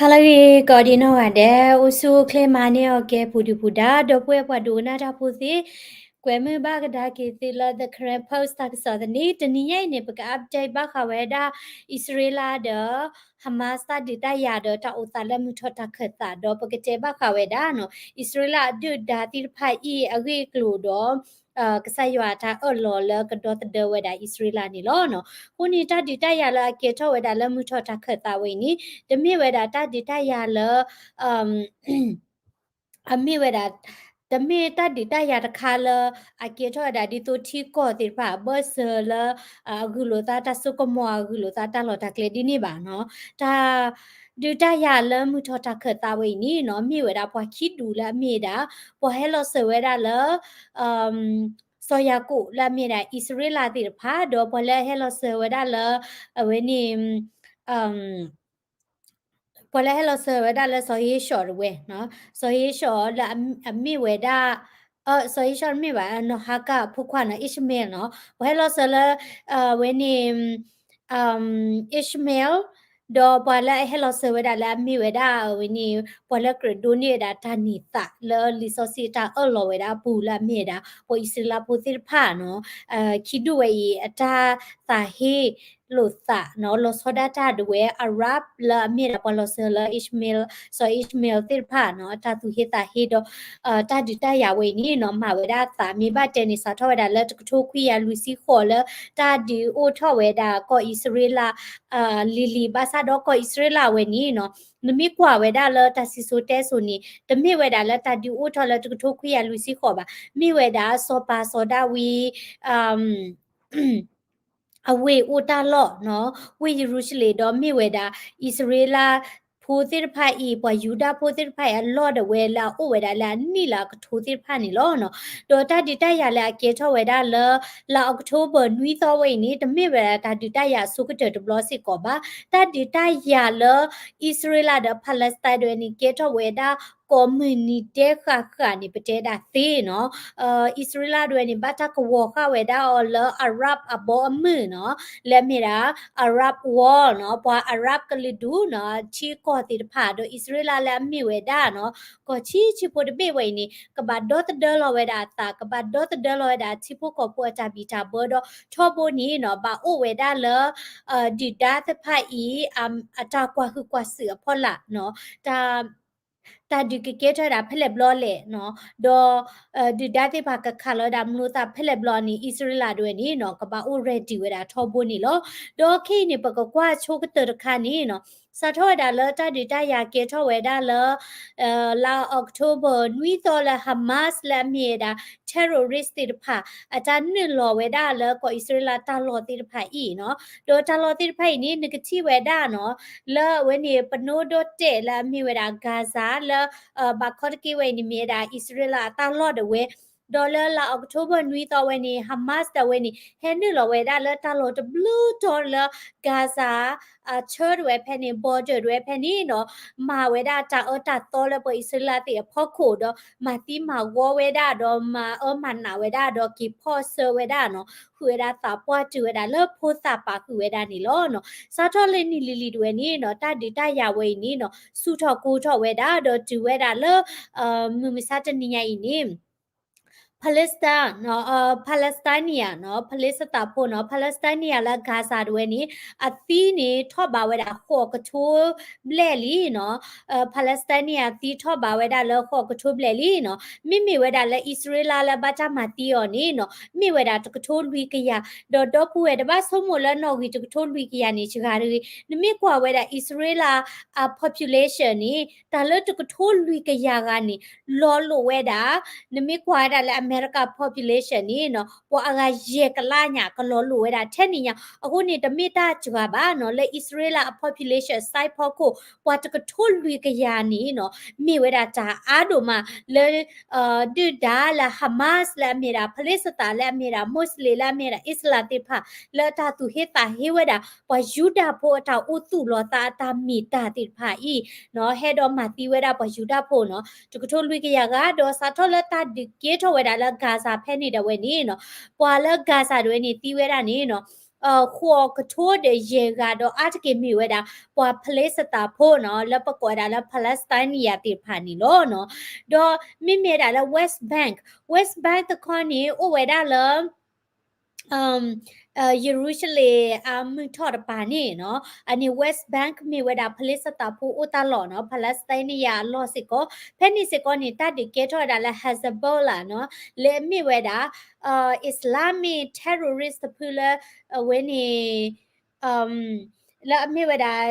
ဟါလၢအဂ့ၤ ကိးဒံနီၢ်ဂၤဒဲး, အိၣ်ဆူၣ်အိၣ်ချ့မၤန့ၢ်အီၤကဲ ပူၤဒုၣ်ပူၤဒါ ဒီပုၢ်ဝဲၢ်ပှၤဒိကနၣ်တၢ်ဖိသ့ၣ်, ကွဲမုာ်ဘၣ်ကဒါက့ၤသုလၢ The Karen Post တၢ်ကစီၣ်သန့, တနံၤညါအံၤန့ၣ် ပက update ဘၣ်ဃးဝဲဒၣ် အံၣ်စရ့လးဒီး Hamas တၢ်ဒုးတၢ်ယၤဒီးတၢ်အိၣ်သးလၢမုၢ်ထီၣ်တၢ်ခၢၣ်သး ဒီးပကတဲဘၣ်ဃးဝဲဒၣ်နီၤ အံၣ်စရ့လးအဒုၣ်ဒါသ့ၣ်တဖၣ်အံၤ အဂ့ၢ်အကျိၤဒီး ကစၢ်ယွၤအတၢ်အၢၣ်လီၤလၢကဒီသဒၢဝဲဒၣ်အံၣ်စရ့လးန့ၣ်လီၤ. အဃိန့ၣ် တၢ်ဒုးတၢ်ယၤလၢအကဲထီၣ်ဝဲဒၣ်လၢမုၢ်ထီၣ်တၢ်ခၢၣ်သးဝဲအံၤန့ၣ် တမ့ၢ်ဝဲဒၣ်တၢ်ဒုးတၢ်ယၤလၢ အမ့ၢ်ဝဲဒၣ် တမ့ၢ်တၢ်ဒုးတၢ်ယၤတခါလၢ အကဲထီၣ်ဝဲဒၣ်ဒ်သိးထံကီၢ်သ့ၣ်တဖၣ် အဘၢၣ်စၢၤလၢ အဂုာ်လိာ်သးတၢ်စိကမီၤ အဂုာ်လိာ်သးတၢ်လီၢ်တၢ်ကျဲဒ်န့ၣ်ဘၣ်နီၤ. တၢ်ဒုးတၢ်ယၤလၢမုၢ်ထီၣ်တၢ်ခၢၣ်သးဝဲအံၤန့ၣ်နီၤ မ့ၢ်ဝဲဒၣ်ပှၤခံဒူၣ်လၢအမ့ၢ်ဒၣ် ပှၤဟဲလီၤစၢၤဝဲဒၣ်လၢ စီၤယၤကိာ်လၢအမ့ၢ်ဒၣ်အံၣ်စရ့လးသ့ၣ်တဖၣ် ဒီးပှၤလၢအဟဲလီၤစၢၤဝဲဒၣ်လၢ အဝဲန့ၣ် ပှၤလၢအဟဲလီၤစၢၤဝဲဒၣ်လၢစီၤဧ့ၡီၤတဝဲ, စီၤဧ့ၡီၤလၢအမ့ၢ်ဝဲဒၣ် စီၤဧ့ၡီၤတမ့ၢ်ဘၣ် နီၢ်ဟါကၢ်အဖိခွါနီၤ အံၣ်ၡမ့လ်နီၤ ပှၤဟဲလီၤစၢၤလၢ အဝဲန့ၣ် အံၣ်ၡမ့လ် ဒီးပှၤလၢအဟဲလီၤစၢၤဝဲဒၣ်လၢအမ့ၢ်ဝဲဒၣ်အဝဲန့ၣ် ပှၤလၢကြၢးဒိးန့ၢ်ဝဲဒၣ်တၢ်န့ၢ်သးလၢလံာ်စီဆှံအတၢ်အၢၣ်လီၤဝဲဒၣ်အပူၤလၢအမ့ၢ်ဝဲဒၣ် ပှၤအံၣ်စရ့လးဖိသ့ၣ်တဖၣ်နီၤ ခံဒူၣ်ဝဲအံၤအတၢ်သးဟ့လိာ်သးနီၤ လီၤဆီဒၣ်တၢ်ဒၣ်ဝဲ Arab လၢအမ့ၢ်ဒၣ်ပှၤလီၤစၢၤလၢ အံၣ်ၡမ့လ် စီၤအံၣ်ၡမ့လ်သ့ၣ်တဖၣ်နီၤ အတၢ်သူၣ်ဟ့သးဟ့ဒီး တၢ်ဒုးတၢ်ယၤဝဲအံၤန့ၣ်နီၤ မၤဝဲဒၣ်အသးမ့ၢ်ဘၣ်တဲန့ၣ် စးထီၣ်ဝဲဒၣ်လၢတကထိခွံကယၤလွံၢ်ဆံဃိးလၢ တၢ်ဒုးအိၣ်ထီၣ်ဝဲဒၣ်ကီၢ်အံၣ်စရ့လး လံၤလံၤ ဘၣ်ဆၣ်ဒီးကီၢ်အံၣ်စရ့လးဝဲန့ၣ်နီၤ နမ့ၢ်ကွၢ်ဝဲဒၣ်လၢတၢ်စံၣ်စိၤတဲစိၤန့ၣ် တမ့ၢ်ဝဲဒၣ်လၢတၢ်ဒုးအိၣ်ထီၣ်လၢတကထိခွံကယၤလွံၢ်ဆံဃိးဘၣ် မ့ၢ်ဝဲဒၣ်စီၤပၤစီၤဒၤဝံး အဝ့ၢ်အိၣ်တၢ်လီၢ်နီၤ ဝ့ၢ်ယရူၤၡလ့ၣ် ဒီးမ့ၢ်ဝဲဒၣ် အံၣ်စရ့လးဖိသ့ၣ်တဖၣ်အံၤ ပှၤယူဒၤဖိသ့ၣ်တဖၣ်အံၤ အလီၢ်ဒၣ်ဝဲလၢအအိၣ်ဝဲဒၣ်လၢအနံၣ်လၢအကထိသ့ၣ်တဖၣ်န့ၣ်လီၤ. ဒီးတၢ်ဒုးတၢ်ယၤလၢအကဲထီၣ်ဝဲဒၣ်လၢ လါအီးကထိဘၢၣ်နွံသီဝဲအံၤန့ၣ် တမ့ၢ်ဝဲဒၣ်တၢ်ဒုးတၢ်ယၤအဆိကတၢၢ်တဘျီစ့ၢ်ကီးဘၣ်. တၢ်ဒုးတၢ်ယၤလၢ အံၣ်စရ့လးဒီး Palestine ဒၣ်ဝဲန့ၣ် ကဲထီၣ်ဝဲဒၣ် ကိးမုၢ်နံၤဒဲးဃၣ်ဃၣ်န့ၣ် ပတဲဒၣ်သ့နီၤ အံၣ်စရ့လးဒၣ်ဝဲန့ၣ် ဘၣ်တၢ်ကဝီၤဃာ်ဝဲဒၣ်အီၤလၢ Arab အဘီအမုၢ်နီၤ လၢအမ့ၢ်ဒၣ် Arab World နီၤ ပှၤ Arab ကလုာ်ဒူၣ်နီၤ ထံကီၢ်သ့ၣ်တဖၣ် ဒီးအံၣ်စရ့လးလၢအမ့ၢ်ဝဲဒၣ်နီၤ ကီၢ်ဆံးဆံးဖိတဘ့ၣ်ဝဲအံၤန့ၣ် ကဘၣ်ဒီသဒၢလီၤဝဲဒၣ်အသး ကဘၣ်ဒီသဒၢလီၤဝဲဒၣ်ထံဖိကီၢ်ဖိအတၢ်ဘံၣ်တၢ်ဘၢဒီး ထီဘိန့ၣ်နီၤ ဘၣ်အိၣ်ဝဲဒၣ်လၢ ဒုၣ်ဒါသ့ၣ်တဖၣ်အံၤ အတၢ်ကွၢ်ဟုၣ်ကွၢ်စူၣ်အဖီလာ်နီၤ တၢ် တၢ်ဒုးကကဲထီၣ်ဝဲဒၣ်ဖဲလဲၣ်ဘျီလဲၣ်နီၤ ဒီး ဒုၣ်ဒါသ့ၣ်တဖၣ်ကခးလီၤဝဲဒၣ်မလိသးဖဲလဲၣ်ဘျီန့ၣ် အံၣ်စရ့လးဒၣ်ဝဲန့ၣ်နီၤ ကဘၣ်အိၣ် ready ဝဲဒၣ်ထီဘိန့ၣ်လီၤ. ဒီးခဲအံၤန့ၣ် ပကကွၢ်ဆိကတၢၢ်တခါန့ၣ်နီၤ စးထီၣ်ဝဲဒၣ်လၢတၢ်ဒုးတၢ်ယၤကဲထီၣ်ဝဲဒၣ်လၢ လါ October နွံသီလၢ Hamas လၢအမ့ၢ်ဝဲဒၣ် terrorist သ့ၣ်တဖၣ် အတၢ်နုာ်လီၤဝဲဒၣ်လၢကီၢ်အံၣ်စရ့လးတၢ်လီၢ်သ့ၣ်တဖၣ်အံၤနီၤ ဒီးတၢ်လီၢ်သ့ၣ်တဖၣ်အံၤန့ၣ် နကထံၣ်ဝဲဒၣ်နီၤ လၢအဝဲန့ၣ် ပနိဒီၣ်တဲာ်လၢအမ့ၢ်ဝဲဒၣ် Gaza လၢ ဘၣ်ခီတက့ၢ်ဝဲအံၤန့ၣ် မ့ၢ်ဝဲဒၣ်အံၣ်စရ့လးအတၢ်လီၢ်ဒၣ်ဝဲ ဒီးလၢလါ October နွံသီဝဲန့ၣ် Hamas ဒၣ်ဝဲန့ၣ် ဟဲနုာ်လီၤဝဲဒၣ်လၢတၢ်လီၢ်တဘျုးတီၤလၢ Gaza အဆၢဒၣ်ဝဲဖဲန့ၣ် border ဒၣ်ဝဲဖဲန့ၣ်နီၤ မၤဝဲဒၣ်တၢ်အၢတၢ်သီလၢပှၤအံၣ်စရ့လးသ့ၣ်အဖီခိၣ်ဒီး မၤသံမၤဝီဝဲဒၣ်ဒီး မၤအၢမၤနးဝဲဒၣ်ဒီး က့ၤဖီၣ်ဆၢဝဲဒၣ်နီၤ ဃုာ်ဝဲဒၣ်သးပှၢ်တုၤဝဲဒၣ်လၢဖိသၣ်ပာ်ဃုာ်ဝဲဒၣ်န့ၣ်လီၤနီၤ. စးထီၣ်လၢနံၣ်လံၤလံၤဒၣ်ဝဲန့ၣ်နီၤ တၢ်ဒုးတၢ်ယၤဝဲအံၤန့ၣ်နီၤ ဆူၣ်ထီၣ်ကိၢ်ထီၣ်ဝဲဒၣ်ဒီးတုၤဝဲဒၣ်လၢ မုၢ်မဆါတနံၤညါအံၤန့ၣ် Palestine နီၤ Palestinian နီၤ Palestine ဖိနီၤ Palestinian လၢ Gaza ဒၣ်ဝဲန့ၣ် အသံန့ၣ် ထီၣ်ဘးဝဲဒၣ်ဃိးကထိဘျဲၣ်လံနီၤ Palestinian သံထီၣ်ဘးဝဲဒၣ်လၢဃိးကထိဘျဲၣ်လံနီၤ မ့မ့ၢ်ဝဲဒၣ်လၢအံၣ်စရ့လးလၢဘၣ်တၢ်မၤသံအီၤန့ၣ်နီၤ မ့ၢ်ဝဲဒၣ်တကထိလွံၢ်ကယၤ ဒီးဒီပုၢ်ဝဲၢ်တဘၣ်ဆိကမိၣ်လၢနီၣ်ဂံၢ်တကထိလွံၢ်ကယၤန့ၣ် စှၤတဂ့ၤ နမ့ၢ်ကွၢ်ဝဲဒၣ်အံၣ်စရ့လးအ population န့ၣ် တၢ်လၢတကထိလွံၢ်ကယၤဂၤန့ၣ် လီၤလိာ်ဝဲဒၣ် နမ့ၢ်ကွၢ်ဝဲဒၣ်လၢအမဲရကၤ population န့ၣ်နီၤ ပှၤအဂၤယဲၢ်ကလးညါ ကလီၤလိာ်ဝဲဒၣ်ထဲန့ၣ်ညါ အဃိန့ၣ် တမ့ၢ်တၢ်စှၤဘၣ်နီၤ လၢအံၣ်စရ့လးအ population size ဖီခိၣ် ပှၤတကထိလွံၢ်ကယၤန့ၣ်နီၤ မ့ၢ်ဝဲဒၣ်တၢ်အါဒိၣ်မးလၢ ဒုၣ်ဒါလၢ Hamas လၢအမ့ၢ်ဒၣ် Palestine လၢအမ့ၢ်ဒၣ် Muslim လၢအမ့ၢ်ဒၣ် Islam သ့ၣ်တဖၣ် လၢအတၢ်သူၣ်ဟ့သးဟ့ဝဲဒၣ် ပှၤယူဒၤဖိအတၢ်အိၣ်သူၣ်လီၤသးအတၢ်မ့ၢ်တၢ်သ့ၣ်တဖၣ်အံၤနီၤ ဟဲဒီးမၤသံဝဲဒၣ်ပှၤယူဒၤဖိနီၤ တကထိလွံၢ်ကယၤဂၤ ဒီးစးထီၣ်လၢတၢ်ဒုးကဲထီၣ်ဝဲဒၣ်လၢ Gaza ဖဲန့ၣ်ဒၣ်ဝဲန့ၣ်နီၤ ပှၤလၢ Gaza ဒၣ်ဝဲန့ၣ်သံဝဲဒၣ်န့ၣ်နီၤ ဃိးကထိဒီးယဲၢ်ဂၤဒီးအါတက့ၢ်မ့ၢ်ဝဲဒၣ် ပှၤဖလ့စတၤဖိနီၤ လၢပကိးဝဲဒၣ်လၢ Palestinian သ့ၣ်တဖၣ်န့ၣ်လီၤနီၤ. ဒီးမ့မ့ၢ်ဝဲဒၣ်လၢ West Bank, West Bank တခီန့ၣ် အိၣ်ဝဲဒၣ်လၢ ယရူၤၡလ့ၣ်အမုၢ်ထီၣ်တပၤန့ၣ်နီၤ, အန့ၣ် West Bank မ့ၢ်ဝဲဒၣ်ဖလ့စတၤဖိအိၣ်တၢ်လီၢ်နီၤ, Palestinian အလီၢ်စ့ၢ်ကီး, ဖဲန့ၣ်စ့ၢ်ကီးန့ၣ် တၢ်ဒုးကဲထီၣ်ဝဲဒၣ်လၢ Hezbollah နီၤ, လၢအမ့ၢ်ဝဲဒၣ် Islamic terrorist တဖုလၢ အဝဲန့ၣ် လၢအမ့ၢ်ဝဲဒၣ်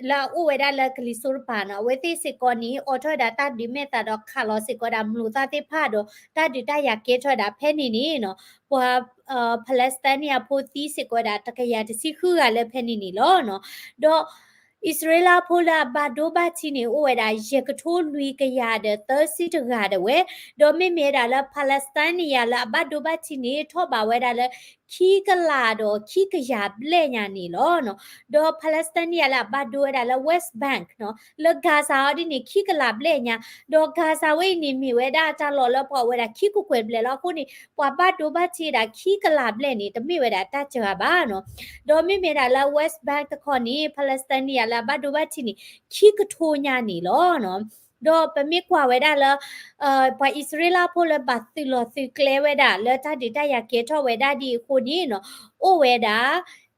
လၢအအိၣ်ဝဲဒၣ်လၢကလံၤစိးတပၤနီၤ, အဝဲသ့ၣ်စ့ၢ်ကီးန့ၣ် အိးထီၣ်ဝဲဒၣ်တၢ်ဒုးမဲာ်သၣ်ဒီးခးလီၤစ့ၢ်ကီးဝဲဒၣ်မျိာ်သၣ်သ့ၣ်တဖၣ်ဒီး တၢ်ဒုးတၢ်ယၤကဲထီၣ်ဝဲဒၣ်ဖဲန့ၣ်န့ၣ်နီၤ, ပှၤ Palestinian ဖိသံစ့ၢ်ကီးဝဲဒၣ်တကယၤတဆံဃုဂၤလၢဖဲန့ၣ်န့ၣ်လီၤနီၤ. ဒီး အံၣ်စရ့လးဖိလၢအဘၣ်ဒိဘၣ်ထံးန့ၣ် အိၣ်ဝဲဒၣ်ယဲၢ်ကထိလွံၢ်ကယၤဒီးသၢဆံတဂၤဒၣ်ဝဲ, ဒီးမ့မ့ၢ်ဝဲဒၣ်လၢ Palestinian လၢအဘၣ်ဒိဘၣ်ထံးန့ၣ် ထီၣ်ဘးဝဲဒၣ်လၢ ခံကလးဒီးခံကယၤဘျဲၣ်ညါန့ၣ်လီၤနီၤ. ဒီး Palestinian လၢအဘၣ်ဒိဝဲဒၣ်လၢ West Bank နီၤ, လၢ Gaza အီၤဒ်န့ၣ် ခံကလးဘျဲၣ်ညါ, ဒီး Gaza ဝဲအံၤန့ၣ် မ့ၢ်ဝဲဒၣ်တၢ်လီၢ်လၢပှၤအိၣ်ဝဲဒၣ်ခံကကွဲၢ်ဘျဲၣ်လီၤ. အဃိန့ၣ် ပှၤဘၣ်ဒိဘၣ်ထံးဝဲဒၣ်ခံကလးဘျဲၣ်န့ၣ် တမ့ၢ်ဝဲဒၣ်တၢ်စှၤဘၣ်နီၤ. ဒီးမ့မ့ၢ်ဝဲဒၣ်လၢ West Bank တခီန့ၣ် Palestinian လၢအဘၣ်ဒိဘၣ်ထံးန့ၣ် ခံကထိညါန့ၣ်လီၤနီၤ. ဒီးပမ့ၢ်ကွၢ်ဝဲဒၣ်လၢ ပှၤအံၣ်စရ့လးဖိလၢဘၣ်သုးလီၤသုးကျဲဝဲဒၣ် လၢတၢ်ဒုးတၢ်ယၤကဲထီၣ်ဝဲဒၣ်ဒ်အံၤအဃိန့ၣ်နီၤ, အိၣ်ဝဲဒၣ်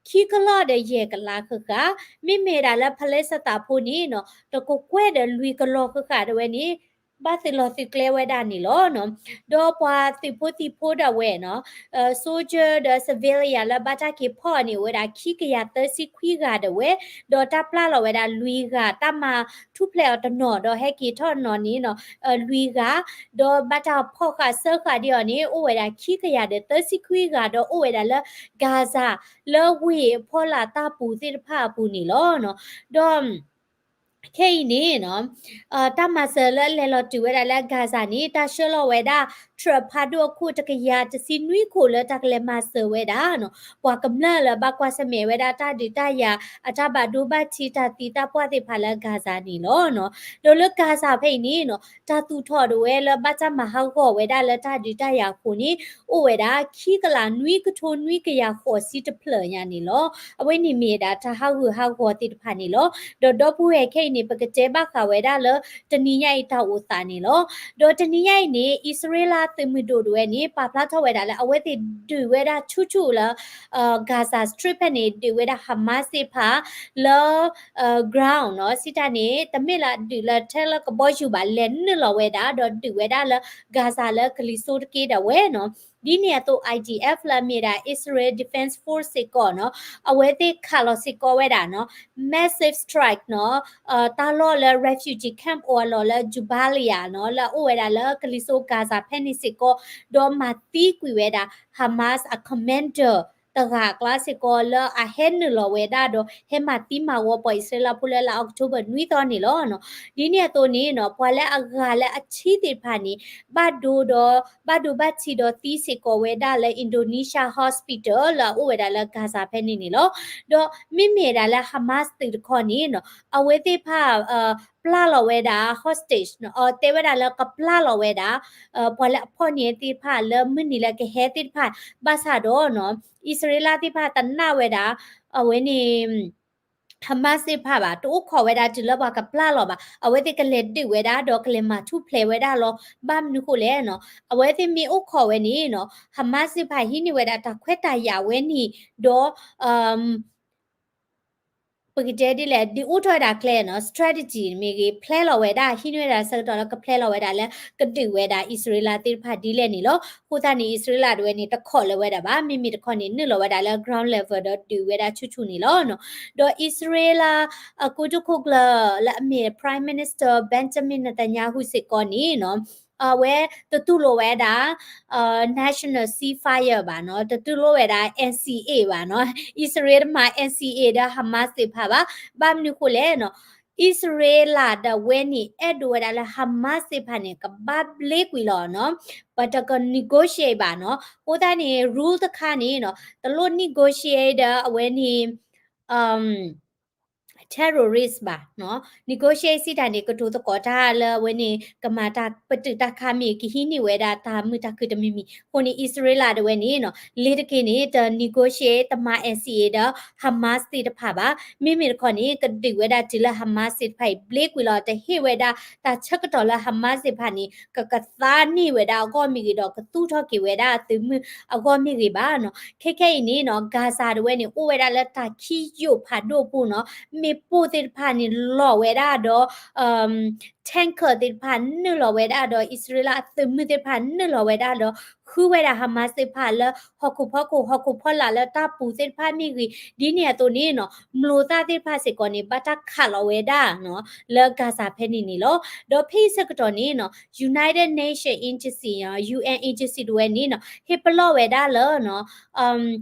ခံကလီၢ်ဒီးယဲၢ်ကလးဃၣ်ဃၣ်, မ့မ့ၢ်ဝဲဒၣ်လၢ ဖလ့စတၤဖိန့ၣ်နီၤ, တကကွဲၢ်ဒီးလွံၢ်ကလီၢ်ဃၣ်ဃၣ်ဒၣ်ဝဲန့ၣ် ဘၣ်သုးလီၤသုးကျဲဝဲဒၣ်န့ၣ်လီၤနီၤ. ဒီးပှၤသုးဖိသံၣ်ဖိဒၣ်ဝဲနီၤ, soldier ဒီး civilian လၢဘၣ်တၢ်က့ၤဖီၣ်န့ၣ် အိၣ်ဝဲဒၣ်ခံကယၤသၢဆံခွံဂၤဒၣ်ဝဲ, ဒီးတၢ်ပျၢ်လီၤဝဲဒၣ်လွံၢ်ဂၤ, တၢ်မၤထူၣ်ဖျဲးအီၤတနီၤ ဒီးဟဲက့ၤထီၣ်နီၤန့ၣ်နီၤ, လွံၢ်ဂၤ, ဒီးဘၣ်တၢ်ဖီၣ်ဃာ်စၢဃာ်ဒ်အီၤန့ၣ် အိၣ်ဝဲဒၣ်ခံကယၤဒီးသၢဆံခွံဂၤ ဒီးအိၣ်ဝဲဒၣ်လၢ Gaza လၢဝ့ၢ်အဖီလာ်တၢ်ပူၤသ့ၣ်တဖၣ်အပူၤန့ၣ်လီၤနီၤ. ဒီး ခဲအံၤန့ၣ်နီၤ, တၢ်မၤစၢၤလၢအလဲၤလီၤတုၤဝဲဒၣ်လၢ Gaza န့ၣ် တၢ်ဆှၢလီၤဝဲဒၣ် ထြၢၣ်ဖးဒိၣ်အခိၣ်တကယၤတဆံနွံခိၣ်လၢတၢ်ကလဲၤမၤစၢၤဝဲဒၣ်နီၤ, ပှၤကမျၢၢ်လၢဘၣ်ကွၢ်ဆၢၣ်မဲာ်ဝဲဒၣ်တၢ်ဒုးတၢ်ယၤ အတၢ်ဘၣ်ဒိဘၣ်ထံးတၢ်သံတၢ်ပှၢ်သ့ၣ်တဖၣ်လၢ Gaza န့ၣ်လီၤနီၤ. ဒီးလၢ Gaza ဖဲအံၤန့ၣ်နီၤ, တၢ်သူၣ်ထီၣ်ဒၣ်ဝဲလၢဘၣ်တၢ်မၤဟးဂီၤဝဲဒၣ်လၢတၢ်ဒုးတၢ်ယၤအဃိန့ၣ် အိၣ်ဝဲဒၣ်ခံကလးနွံကထိနွံကယၤဃိးဆံတဖျၢၣ်ညါန့ၣ်လီၤ. အဝဲန့ၣ်မ့ၢ်ဝဲဒၣ်တၢ်ဟးဂူာ်ဟးဂီၤသ့ၣ်တဖၣ်န့ၣ်လီၤ. ဒီးဒီပုၢ်ဝဲၢ်ခဲအံၤန့ၣ် ပကတဲဘၣ်ဃးဝဲဒၣ်လၢ တနံၤညါအံၤတၢ်အိၣ်သးန့ၣ်လီၤ. ဒီးတနံၤညါအံၤန့ၣ် အံၣ်စရ့လးသုးမုၢ်ဒိၣ်ဒၣ်ဝဲန့ၣ် ပာ်ဖျါထီၣ်ဝဲဒၣ်လၢအဝဲသ့ၣ်ဒုးဝဲဒၣ်ဆူၣ်ဆူၣ်လၢ Gaza Strip ဖဲန့ၣ် ဒုးဝဲဒၣ် Hamas သ့ၣ်တဖၣ်လၢ ground နီၤ, စံးတၢ်န့ၣ် တမ့ၢ်လၢဒုးလၢထဲလၢကဘီယူၤဘၣ်, လဲၤနုာ်လီၤဝဲဒၣ် ဒီးဒုးဝဲဒၣ်လၢ Gaza လၢကလံၤစိးတက့ၢ်ဒၣ်ဝဲနီၤ. ဒ်န့ၣ်အသိး I D F လၢအမ့ၢ်ဒၣ် Israel Defense Force စ့ၢ်ကီးနီၤ, အဝဲသ့ၣ်ခးလီၤစ့ၢ်ကီးဝဲဒၣ်နီၤ, massive strike နီၤ, တၢ်လီၢ်လၢ refugee camp အိၣ်အလီၢ်လၢ Jabalia နီၤ, လၢအအိၣ်ဝဲဒၣ်လၢကလံၤစိး Gaza ဖဲန့ၣ်စ့ၢ်ကီး, ဒီးမၤသံကွံာ်ဝဲဒၣ် Hamas အ commander တဂၤအကျါစ့ၢ်ကီး လၢအဟဲနုာ်လီၤဝဲဒၣ်ဒီး ဟဲမၤသံမၤဝီပှၤအံၣ်စရ့လးဖိလၢလါ October နွံသီန့ၣ်လီၤ. ဒ်န့ၣ်အသိးန့ၣ်နီၤ, ပှၤလၢအဂၤလၢအဆံသ့ၣ်တဖၣ်န့ၣ် ဘၣ်ဒိဒီး ဘၣ်ဒိဘၣ်ထံးဒီးသံစ့ၢ်ကီးဝဲဒၣ်လၢ Indonesia Hospital လၢအအိၣ်ဝဲဒၣ်လၢ Gaza ဖဲန့ၣ်န့ၣ်လီၤ. ဒီးမ့မ့ၢ်ဒၣ်လၢ Hamas သုးတခီန့ၣ်နီၤ, အဝဲသ့ၣ်တဖၣ် ပျၢ်လီၤဝဲဒၣ် hostage နီၤ, တဲဝဲဒၣ်လၢကပျၢ်လီၤဝဲဒၣ် ပှၤလၢအဖီၣ်န့ၢ်သ့ၣ်တဖၣ်လၢမုၢ်နံၤလၢကဟဲသ့ၣ်တဖၣ်, ဘၣ်ဆၣ်ဒီးနီၤ, အံၣ်စရ့လးသ့ၣ်တဖၣ်တနာ်ဝဲဒၣ် အဝဲန့ၣ် Hamas သ့ၣ်တဖၣ်ဘၣ်, တအိၣ်ခိးဝဲဒၣ်တုၤလၢပှၤကပျၢ်လီၤဘၣ်, အဝဲသ့ၣ်ကလဲၤဒုးဝဲဒၣ် ဒီးကလဲၤမၤထူၣ်ဖျဲးဝဲဒၣ်လီၤ. ဘၣ်မနုၤဃိလဲၣ်နီၤ, အဝဲသ့ၣ်မ့ၢ်အိၣ်ခိးဝဲန့ၣ်နီၤ, Hamas သ့ၣ်တဖၣ်ဟံးန့ၢ်ဝဲဒၣ်တၢ်ခွဲးတၢ်ယာ်ဝဲန့ၣ်, ဒီး ပကတဲဒ်လဲၣ်, ဒုးအိၣ်ထီၣ်ဝဲဒၣ်ကျဲနီၤ, strategy မ့ၢ်ဂ့ၤ, ဖျဲလီၤဝဲဒၣ်, ဟံးန့ၢ်ဝဲဒၣ်ဆၢကတီၢ်လၢကဖျဲလီၤဝဲဒၣ်လၢ ကဒုးဝဲဒၣ်အံၣ်စရ့လးသ့ၣ်တဖၣ်ဒ်လဲၣ်န့ၣ်လီၤ. အဃိသတးန့ၣ် အံၣ်စရ့လးဒၣ်ဝဲန့ၣ် တခိးလၢၤဝဲဒၣ်ဘၣ်, မ့မ့ၢ်တခီန့ၣ် နုာ်လီၤဝဲဒၣ်လၢ ground level ဒီးဒုးဝဲဒၣ်ဆူၣ်ဆူၣ်န့ၣ်လီၤ. ဒီးအံၣ်စရ့လး အကိတိာ်ခိၣ်ကျၢၢ်လၢအမ့ၢ် Prime Minister Benjamin Netanyahu စ့ၢ်ကီးန့ၣ်နီၤ, အဝဲတတူၢ်လိာ်ဝဲဒၣ် National Ceasefire ဘၣ်နီၤ, တတူၢ်လိာ်ဝဲဒၣ် N C A ဘၣ်နီၤ, အံၣ်စရ့လးတမၤ N C A ဒီး Hamas သ့ၣ်တဖၣ်ဘၣ်. ဘၣ်မနုၤဃိလဲၣ်နီၤ, အံၣ်စရ့လးဒၣ်ဝဲန့ၣ် အဲၣ်ဒိးဝဲဒၣ်လၢ Hamas သ့ၣ်တဖၣ်န့ၣ် ကဘၣ်ဘျ့ကွံာ်လီၤနီၤ, ပတက negotiate ဘၣ်နီၤ. အဃိသတးန့ၣ် rule တခါန့ၣ်နီၤ, တလိၣ် negotiate ဒီးအဝဲန့ၣ် တ terrorist ဘၣ်နီၤ. negotiate စံးတၢ်န့ၣ် ကတိၤသကိးတၢ်လၢအဝဲန့ၣ် ကမၤတၢ်ပတုာ်တၢ်ခးမ့ၢ်ဂ့ၤ ကဟံးန့ၢ်ဝဲဒၣ်တၢ်မုာ်တၢ်ခုၣ်တမံၤမံၤ. အဃိန့ၣ် အံၣ်စရ့လးဒၣ်ဝဲန့ၣ်နီၤ လ့ၤတက့ၢ်န့ၣ် တ negotiate တမၤ NCA ဒီး Hamas သ့ၣ်တဖၣ်ဘၣ်. မ့မ့ၢ်တခီန့ၣ် ကဒုးဝဲဒၣ်တုၤလၢ Hamas သ့ၣ်တဖၣ်အံၤ ဘျ့ကွံာ်လီၤ တဟ့ၣ်ဝဲဒၣ်တၢ်ဆၢကတီၢ်လၢ Hamas သ့ၣ်တဖၣ်န့ၣ် ကကသါန့ၢ်ဝဲဒၣ်အဂီၢ်မ့ၢ်ဂ့ၤ ဒီးကသူၣ်ထီၣ်က့ၤဝဲဒၣ်အသုးမုၢ်အဂီၢ်မ့ၢ်ဂ့ၤဘၣ်နီၤ. ခဲခဲအံၤန့ၣ်နီၤ Gaza ဒၣ်ဝဲန့ၣ် အိၣ်ဝဲဒၣ်လၢတၢ်ခံယိာ်ဖးဒိၣ်အပူၤနီၤ. မ့ၣ်ပိၢ်သ့ၣ်တဖၣ်န့ၣ်လီၤဝဲဒၣ်ဒီး tanker သ့ၣ်တဖၣ်နုာ်လီၤဝဲဒၣ်ဒီး အံၣ်စရ့လးအသုးမုၢ်သ့ၣ်တဖၣ်နုာ်လီၤဝဲဒၣ်ဒီး ဃုဝဲဒၣ်ဟးမးသ့ၣ်တဖၣ်လၢဟီၣ်ခိၣ်ဖီခိၣ် ဟီၣ်ခိၣ်ဖီလာ်လၢတၢ်ပူၤသ့ၣ်တဖၣ်မ့ၢ်ဂ့ၤ ဒ်န့ၣ်အသိးန့ၣ်နီၤ မျိာ်သၣ်သ့ၣ်တဖၣ်စ့ၢ်ကီးန့ၣ် ဘၣ်တၢ်ခးလီၤဝဲဒၣ်နီၤ လၢ Gaza ဖဲန့ၣ်န့ၣ်လီၤ. ဒီးဖဲအံၤဆၢကတီၢ်န့ၣ်နီၤ United Nation Agency နီၤ ယူအန် Agency ဒၣ်ဝဲန့ၣ်နီၤ ဟ့ၣ်ပလီၢ်ဝဲဒၣ်လၢနီၤ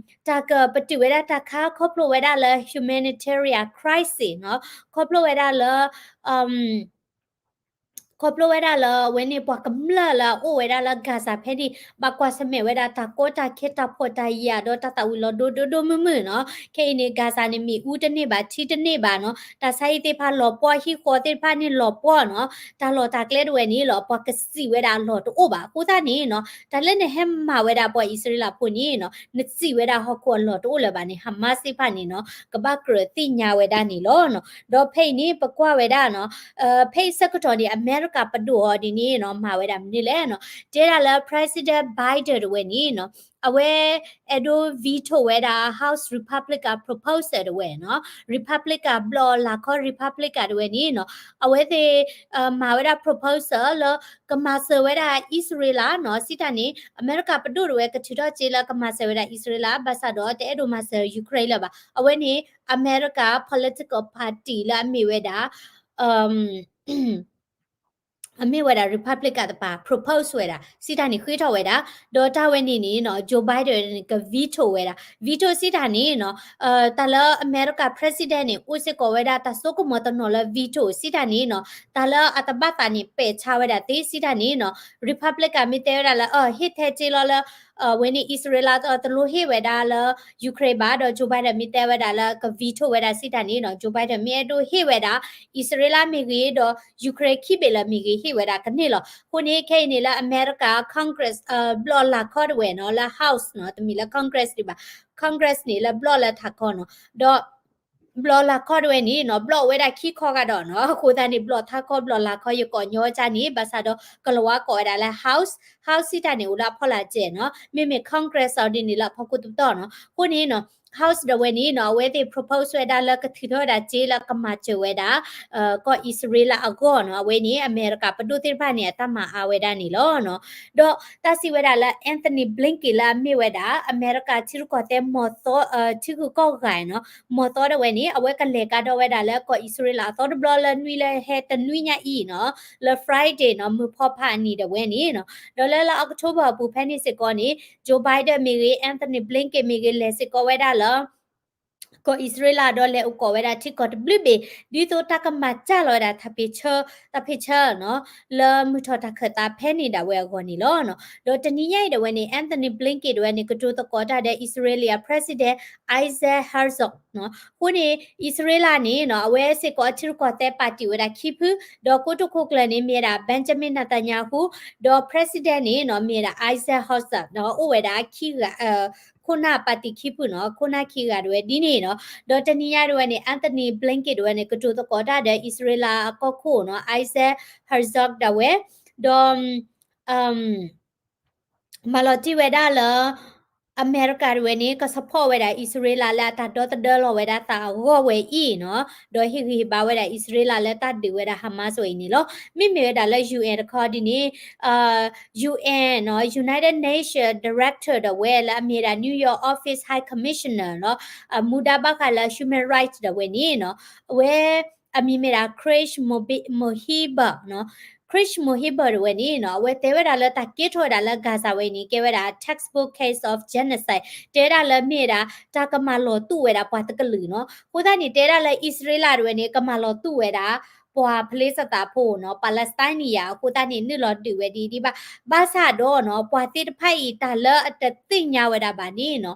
တၢ်ကပတုာ်ဝဲဒၣ်တၢ်ခးခီဖျိဝဲဒၣ်လၢ humanitarian crisis နီၤ ခီဖျိဝဲဒၣ်လၢ ခီဖျိဝဲဒၣ်လၢအဝဲန့ၣ် ပှၤကမျၢၢ်လၢအအိၣ်ဝဲဒၣ်လၢ Gaza ဖဲန့ၣ် ဘၣ်ကွၢ်ဆၢၣ်မဲာ်ဝဲဒၣ်တၢ်ကီတၢ်ခဲတၢ်ဖှီၣ်တၢ်ယာ်ဒီးတၢ်သၣ်ဝံၤလီၤဒိဒိဒိမုၢ်မုၢ်နီၤ. ခဲအံၤန့ၣ် Gaza န့ၣ် မ့ၣ်အူတန့ၢ်ဘၣ် ထံတန့ၢ်ဘၣ်နီၤ. တၢ်ဆါဟံၣ်သ့ၣ်တဖၣ်လီၤပှီၢ် ဟံၣ်ဃီသ့ၣ်တဖၣ်န့ၣ်လီၤပှီၢ်နီၤ. တၢ်လီၢ်တၢ်ကျဲဒၣ်ဝဲန့ၣ်လီၤ ပှၤကစံးဝဲဒၣ်အလီၢ်တအိၣ်ဘၣ်. အဃိသတးန့ၣ်နီၤ တၢ်လၢနဟဲမၤဝဲဒၣ်ပှၤအံၣ်စရ့လးဖိန့ၣ်နီၤ နစံးဝဲဒၣ်ဟီၣ်ခိၣ်အလီၢ်တအိၣ်လၢၤဘၣ်န့ၣ် Hamas သ့ၣ်တဖၣ်န့ၣ်နီၤ ကဘၣ်ကြၢးသ့ၣ်ညါဝဲဒၣ်န့ၣ်လီၤနီၤ. ဒီးဖဲအံၤန့ၣ် ပကွၢ်ဝဲဒၣ်နီၤ ဖဲအံၤဆၢကတီၢ်န့ၣ် အမဲရကၤပဒိၣ်အီၤဒ်န့ၣ်နီၤ မၤဝဲဒၣ်မနုၤလဲၣ်နီၤ. တဲဒၣ်လၢ President Biden တဝဲန့ၣ်နီၤ အဝဲအဲၣ်ဒိး veto ဝဲဒၣ် House Republican proposal တဝဲနီၤ Republican ဘျီၣ်လၤခီ Republican တဝဲန့ၣ်နီၤ အဝဲသ့ၣ် မၤဝဲဒၣ် proposal လၢ ကမၤစၢၤဝဲဒၣ်အံၣ်စရ့လးနီၤ စံးတၢ်န့ၣ် အမဲရကၤပဒိၣ်တဝဲကထုးထီၣ်စ့လၢကမၤစၢၤဝဲဒၣ်အံၣ်စရ့လး ဘၣ်ဆၣ်ဒီးတအဲၣ်ဒိးမၤစၢၤ Ukraine လၢၤဘၣ်. အဝဲန့ၣ် အမဲရကၤ political party လၢအမ့ၢ်ဝဲဒၣ် အမ့ၢ်ဝဲဒၣ် Republican တပၤ propose ဝဲဒၣ် စံးတၢ်န့ၣ်ဃ့ထီၣ်ဝဲဒၣ် ဒီးတၢ်ဝဲန့ၣ်န့ၣ်နီၤ Joe Biden န့ၣ် က veto ဝဲဒၣ် veto စံးတၢ်န့ၣ်နီၤ တၢ်လၢအမဲရကၤ president န့ၣ် အိၣ်စ့ၢ်ကီးဝဲဒၣ်တၢ်စိကမီၤတနီၤလၢ veto စံးတၢ်န့ၣ်နီၤ တၢ်လၢအတဘၣ်သးန့ၣ် ပဲာ်ဆါဝဲဒၣ်သ့ စံးတၢ်န့ၣ်နီၤ Republican မ့ၢ်တဲဝဲဒၣ်လၢ အဟ့ၣ်ထဲစ့လီၤလၢ ဝဲန့ၣ် အံၣ်စရ့လးတလိၣ်ဟ့ၣ်ဝဲဒၣ်လၢ Ukraine ဘၣ် ဒီး Joe Biden မ့ၢ်တဲဝဲဒၣ်လၢက veto ဝဲဒၣ်စံးတၢ်န့ၣ်နီၤ Joe Biden မ့ၢ်အဲၣ်ဒိးဟ့ၣ်ဝဲဒၣ် အံၣ်စရ့လးမ့ၢ်ဂ့ၤ ဒီး Ukraine ခံဘ့ၣ်လၢမ့ၢ်ဂ့ၤ ဟ့ၣ်ဝဲဒၣ်ကန့ၢ်လီၤ. အဃိန့ၣ် ခဲအံၤန့ၣ်လၢအမဲရကၤ Congress ဘျီၣ်လၤခီတဝဲနီၤ လၢ House နီၤ တမ့ၢ်လၢ Congress ဒံးဘၣ် Congress န့ၣ်လၢဘျီၣ်လၢထးခီနီၤ ဒီး ဘျီၣ်လၤခီတဝဲန့ၣ်နီၤ ဘျီၣ်ဝဲဒၣ်ခံခီဂၤဒီးနီၤ အဃိသတးန့ၣ် ဘျီၣ်ထးခီ ဘျီၣ်လၤခီ ယကိးညီကၢန့ၣ် ဘၣ်ဆၣ်ဒီးကလီၤဝါကိးဝဲဒၣ်လၢ House, House စံးတၢ်န့ၣ် အိၣ်လၢအဖီလာ်စဲးနီၤ မ့မ့ၢ် Congress အီၤဒ်န့ၣ်လၢအဖီခိၣ်တပတီၢ်နီၤ အဃိန့ၣ်နီၤ House ဒၣ်ဝဲန့ၣ်နီၤ အဝဲသ့ၣ် propose ဝဲဒၣ်လၢကထုးထီၣ်ဝဲဒၣ်စ့လၢကမၤစၢၤဝဲဒၣ် ကီၢ်အံၣ်စရ့လးအဂီၢ်နီၤ အဝဲန့ၣ် အမဲရကၤပဒိၣ်သ့ၣ်တဖၣ်န့ၣ် အတၢ်မၤအါဝဲဒၣ်န့ၣ်လီၤနီၤ ဒီးတၢ်စံးဝဲဒၣ်လၢ Antony Blinken လၢအမ့ၢ်ဝဲဒၣ် အမဲရကၤထံရူၢ်ကီၢ်သဲး ထံဂုၤကီၢ်ဂၤနီၤ မီၢ်သီဒၣ်ဝဲန့ၣ် အဝဲကလဲၤကဒါဝဲဒၣ်လၢကီၢ်အံၣ်စရ့လးအသီတဘျီလၢနွံလၢဟဲတနွံညါအံၤနီၤ လၢ Friday နီၤ မုၢ်ဖီဖးအနံၤဒၣ်ဝဲန့ၣ်နီၤ ဒီးလၢလၢ October အပူၤဖဲန့ၣ်စ့ၢ်ကီးန့ၣ် Joe Biden မ့ၢ်ဂ့ၤ Antony Blinken မ့ၢ်ဂ့ၤ လဲၤစ့ၢ်ကီးဝဲဒၣ်လၢ ကီၢ်အံၣ်စရ့လးဒီးလဲၤအိၣ်ကိးဝဲဒၣ်ထံကီၢ်တဘျုးဘ့ၣ် ဒ်သိးတၢ်ကမၤစၢ်လီၤဝဲဒၣ်တၢ်ဖ့ၣ်ဆၢ တၢ်ဖ့ၣ်ဆၢနီၤ လၢမုၢ်ထီၣ်တၢ်ခၢၣ်သးဖဲန့ၣ်ဒၣ်ဝဲအဂီၢ်န့ၣ်လီၤ. ဒီးတနံၤညါအံၤဒၣ်ဝဲန့ၣ် Antony Blinken ဒၣ်ဝဲန့ၣ် ကတိၤသကိးတၢ်ဒီး အံၣ်စရ့လး President Isaac Herzog နီၤ. အဃိန့ၣ် အံၣ်စရ့လးန့ၣ်နီၤ အဝဲစ့ၢ်ကီးအထံရူၢ်ကီၢ်သဲးပၣ်တံၣ်ဝဲဒၣ်ခံဖု ဒီးကိတိာ်ခိၣ်ကျၢၢ်န့ၣ်မ့ၢ်ဝဲဒၣ် Benjamin Netanyahu ဒီး President န့ၣ်နီၤ မ့ၢ်ဝဲဒၣ် Isaac Herzog နီၤ အိၣ်ဝဲဒၣ်ခံဂၤ ခိၣ်နၢ်ပၣ်တံၣ်ခံဖုနီၤ ခိၣ်နၢ်ခံဂၤဒၣ်ဝဲဒ်န့ၣ်နီၤ. ဒီးတနံၤညါဒၣ်ဝဲန့ၣ် Antony Blinken ဒၣ်ဝဲန့ၣ် ကတိၤသကိးတၢ်ဒီးအံၣ်စရ့လးအကီၢ်ခိၣ်နီၤ Isaac Herzog ဒၣ်ဝဲ ဒီး မၤလီၤတံၢ်ဝဲဒၣ်လၢ အမဲရကၤဒၣ်ဝဲန့ၣ် က support ဝဲဒၣ်အံၣ်စရ့လးလၢအတၢ်ဒီသဒၢလီၤဝဲဒၣ်သးအဂီၢ်ဝဲအံၤနီၤ ဒီးဟ့ၣ်ဂံၢ်ဟ့ၣ်ဘါဝဲဒၣ်အံၣ်စရ့လးလၢတၢ်ဒုးဝဲဒၣ် Hamas ဝဲအံၤန့ၣ်လီၤ. မ့မ့ၢ်ဝဲဒၣ်လၢ ယူအန် တခီဒ်န့ၣ် ယူအန် နီၤ United Nations Director ဒၣ်ဝဲလၢအမ့ၢ်ဒၣ် New York Office High Commissioner နီၤ အမူဒါဘၣ်ဃးလၢ human rights ဒၣ်ဝဲန့ၣ်နီၤ အဝဲ အမံၤမ့ၢ်ဒၣ် Chris Mohiber နီၤ Chris Mohiber ဒၣ်ဝဲန့ၣ်နီၤ အဝဲတဲဝဲဒၣ်လၢတၢ်ကဲထီၣ်ဝဲဒၣ်လၢ Gaza ဝဲအံၤန့ၣ် ကဲဝဲဒၣ် textbook case of genocide တဲဝဲဒၣ်လၢမ့ၢ်ဝဲဒၣ် တၢ်ကမၤလီၤတူာ်ဝဲဒၣ်ပှၤတကလုာ်နီၤ. အဃိသတးန့ၣ် တဲဒၣ်လၢအံၣ်စရ့လးဒၣ်ဝဲန့ၣ် ကမၤလီၤတူာ်ဝဲဒၣ် ပှၤ Palestine ဖိနီၤ Palestinian အဃိသတးန့ၣ် နုာ်လီၤဒုးဝဲဒ်ဒ်ဘၣ် ဘၣ်ဆၣ်ဒီးနီၤ ပှၤသ့ၣ်တဖၣ်အံၤ တၢ်လၢအတသ့ၣ်ညါဝဲဒၣ်ဘၣ်န့ၣ်နီၤ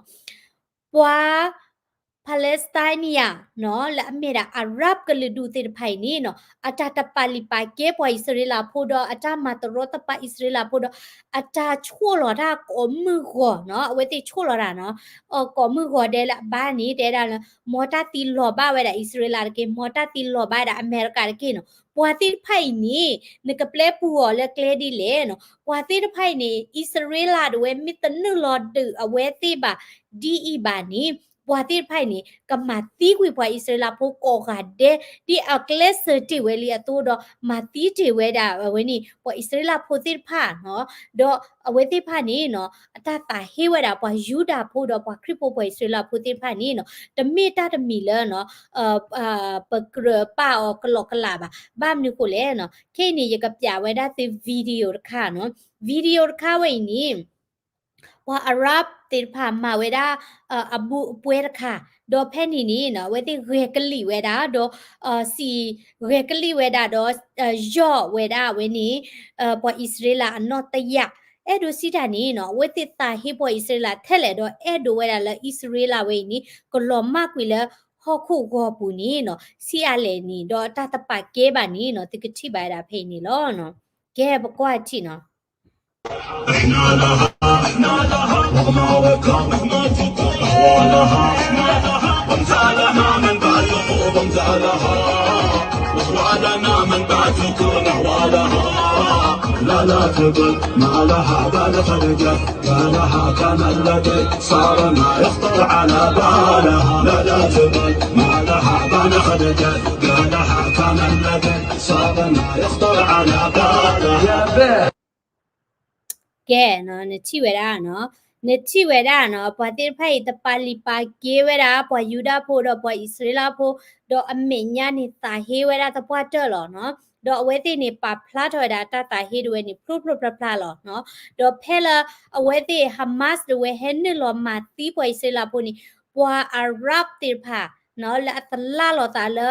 ပှၤ Palestinian နီၤ လၢအမ့ၢ်ဒၣ် Arab ကလုာ်ဒူၣ်သ့ၣ်တဖၣ်အံၤန့ၣ်နီၤ အတၢ်တပာ်လုၢ်ပာ်ကဲပှၤအံၣ်စရ့လးဖိဒီး အတၢ်မၤတရီတပါအံၣ်စရ့လးဖိဒီး အတၢ်ဆိၣ်လီၤတၢ်ကိးမုၢ်ဂီၤနီၤ အဝဲသ့ၣ်ဆိၣ်လီၤတၢ်နီၤ ကိးမုၢ်ဂီၤဒဲးလၢအဘါန့ၣ် တဲဒၣ်လၢ မ်တၢ်သံလီၤဘၣ်ဝဲဒၣ်အံၣ်စရ့လးတက့ၢ် မ်တၢ်သံလီၤဘၣ်ဝဲဒၣ်အမဲရကၤတက့ၢ်နီၤ ပှၤသ့ၣ်တဖၣ်အံၤန့ၣ် နကပျဲပူၤအီၤလၢကျဲဒ်လဲၣ်နီၤ ပှၤသ့ၣ်တဖၣ်အံၤန့ၣ် အံၣ်စရ့လးတဝဲမ့ၢ်တနုာ်လီၤဒုးအဝဲသ့ၣ်ဘၣ်ဒ်အံၤဘၣ်န့ၣ် ပှၤသ့ၣ်တဖၣ်အံၤန့ၣ် ကမၤသံကွံာ်ပှၤအံၣ်စရ့လးဖိကိးဂၤဒဲး ဒ်အကျဲးစၢးတ့ၢ်ဝဲလံအသိးဒီး မၤသံတ့ၢ်ဝဲဒၣ်အဝဲန့ၣ် ပှၤအံၣ်စရ့လးဖိသ့ၣ်တဖၣ်နီၤ ဒီးအဝဲသ့ၣ်တဖၣ်န့ၣ်နီၤ အတၢ်သးဟ့ဝဲဒၣ်ပှၤယူဒၤဖိဒီးပှၤခရံာ်ဖိပှၤအံၣ်စရ့လးဖိသ့ၣ်တဖၣ်န့ၣ်နီၤ တမ့ၢ်တၢ်တမံၤလၢနီၤ ပကြၢးပာ်အီၤကလီကလးဘၣ် ဘၣ်မနုၤဃိလဲၣ်နီၤ ခဲအံၤန့ၣ် ယကပျးဝဲဒၣ်သု video တခါနီၤ video တခါဝဲအံၤန့ၣ် ပှၤ Arab သ့ၣ်တဖၣ်မၤဝဲဒၣ် အဘူးအပွဲတခါ ဒီးဖဲန့ၣ်န့ၣ်နီၤ အဝဲသ့ၣ်ဂဲၤကလံၣ်ဝဲဒၣ် ဒီး စံး ဂဲၤကလံၣ်ဝဲဒၣ်ဒီး ယီၢ်ဝဲဒၣ်အဝဲန့ၣ် ပှၤအံၣ်စရ့လးအနီၢ်တယာ် အဲၣ်ဒိးစံးတၢ်န့ၣ်နီၤ အဝဲသ့ၣ်သးဟ့ပှၤအံၣ်စရ့လးထဲလဲၣ်ဒီး အဲၣ်ဒိးဝဲဒၣ်လၢအံၣ်စရ့လးဝဲအံၤန့ၣ် ကလီၤမၢ်ကွံာ်လၢဟီၣ်ခိၣ်ဂီၤပူၤန့ၣ်နီၤ ဆံးအါလဲၣ်န့ၣ် ဒီးတၢ်တပာ်ကဲဘၣ်န့ၣ်နီၤ သုကထံၣ်ဘၣ်ဝဲဒၣ်ဖဲအံၤန့ၣ်လီၤ. ကဲ ပကွၢ်ထံၣ်နီၤ ကဲနီၤ နထံၣ်ဝဲဒၣ်နီၤ နထံၣ်ဝဲဒၣ်နီၤ ပှၤသ့ၣ်တဖၣ်အံၤ တပာ်လုၢ်ပာ်ကဲဝဲဒၣ် ပှၤယူဒၤဖိဒီးပှၤအံၣ်စရ့လးဖိ ဒီးအမဲာ်ညါန့ၣ်သးဟ့ဝဲဒၣ်သပှၢ်တၢၢ်လီၤနီၤ ဒီးအဝဲသ့ၣ်န့ၣ် ပာ်ဖျါထီၣ်ဝဲဒၣ်တၢ်သးဟ့တဝဲန့ၣ် ဖျိဖျိဖျါဖျါလီၤနီၤ ဒီးဖဲလၢအဝဲသ့ၣ် Hamas တဝဲဟဲနုာ်လီၤမၤသံပှၤအံၣ်စရ့လးဖိန့ၣ် ပှၤ Arab သ့ၣ်တဖၣ် လၢအသလၣ်လီၤသးလၢ